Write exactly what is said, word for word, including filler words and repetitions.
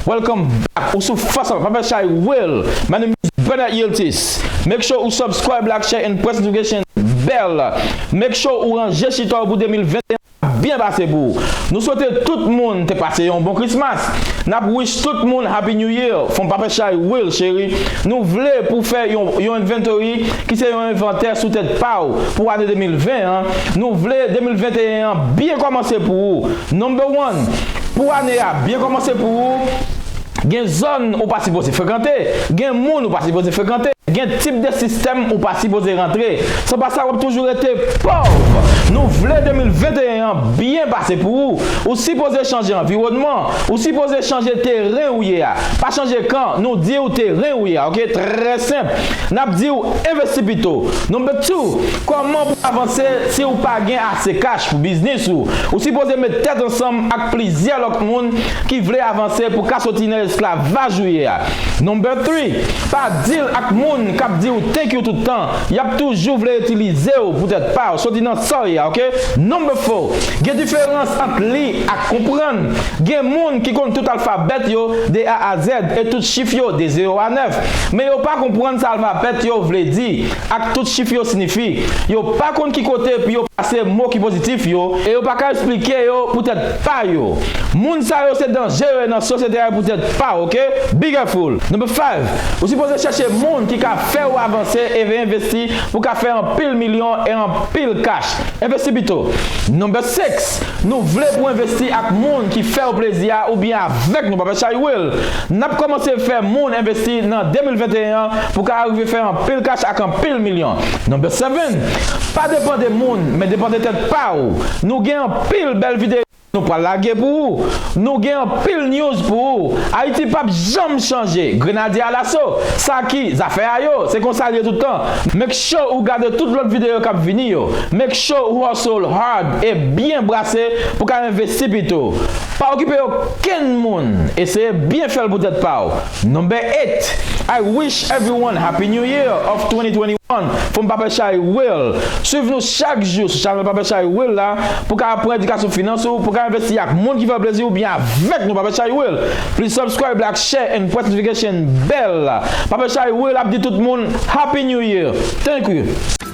Welcome back. Ou sou Fas Papa Chay Will. My name is Bernard Yiltis. Make sure ou subscribe, like, share, and press notification bell. Make sure ou ranje chita w pou de mil venteyen byen pase pou ou. Nou swete tout moun te pase yon bon Christmas. N ap wish tout moun Happy New Year. From Papa Chay Will, cheri. Nou vle pou fè yon, yon inventory ki se yon envantè sou tèt pa w pou ane de mil ven an. Nou vle de mil venteyen an byen kòmanse pou ou. Number one, pou ane a byen kòmanse pou ou, gen zòn ou pa sipoze frekante, gen moun ou pa sipoze frekante, gen tip de sistèm ou pa sipoze rantre. San pa sa, w ap toujou rete pòv. Nou vle de mil venteyen an byen pase pou ou. Ou sipoze chanje anviwònman. Ou sipoze chanje teren ou ye a. Pa chanje kan, nou di w teren ou ye a, oke? Trè senp. N ap di w envesti pito. Number two, kòman pou avanse si w pa gen ase kach pou biznis ou? Ou sipoze met tèt ansanm ak plizyè lòt moun ki vle avanse pou ka soti nan esklavaj ou ye a. Number three, pa deal ak moun k ap di w thank you tout tan. Y ap toujou vle itilize w pou tèt pa w. Soti nan sa w ye a, oke? Number four, gen diferans ant li ak konprann. Gen moun ki konn tout alfabèt yo de A a Z e tout chif yo de zewo a nèf. Men yo pa konprann sa alfabèt yo vle di ak tout chif yo siyifi. Yo pa konn ki kote pou yo plase mo ki pozitif yo e yo pa ka esplike yo pou tèt pa yo. Moun sa yo se danje yo ye nan sosyete a pou tèt pa w, oke? Be careful. Number five, ou sipoze chèche moun ki ka fè w avanse e envesti pou ka fè anpil milyon e anpil kach. Envesti pito. Number six, nou vle pou envesti ak moun ki fè w plezi a oubyen avèk nou, Papa Chay Will. N ap kòmanse fè moun envesti nan de mil venteyen an pou ka rive fè anpil kach ak anpil milyon. Number seven, pa depann de moun, men depann de tèt pa w. Nou gen anpil bèl videyo nou pral lage pou ou. Nou gen anpil news pou ou. Ayiti p ap janm chanje. Grenadye alaso. Sa ki zafè a yo. Se konsa l ye tout tan. Make sure ou gade tout lòt videyo k ap vini yo. Make sure ou hustle hard e byen brase pou ka envesti pito. Pa okipe okenn moun. Eseye byen fè l pou tèt pa w. Number eight, I wish everyone Happy New Year of twenty twenty-one from Papa Chay Will. Swiv nou chak jou sou chanèl Papa Chay Will la pou ka pran edikasyon finans ou, pou ka envesti ak moun ki fè w plezi oubyen avèk nou, Papa Chay Will. Please subscribe, like, share and press notification bell. Papa Chay Will ap di tout moun Happy New Year. Thank you.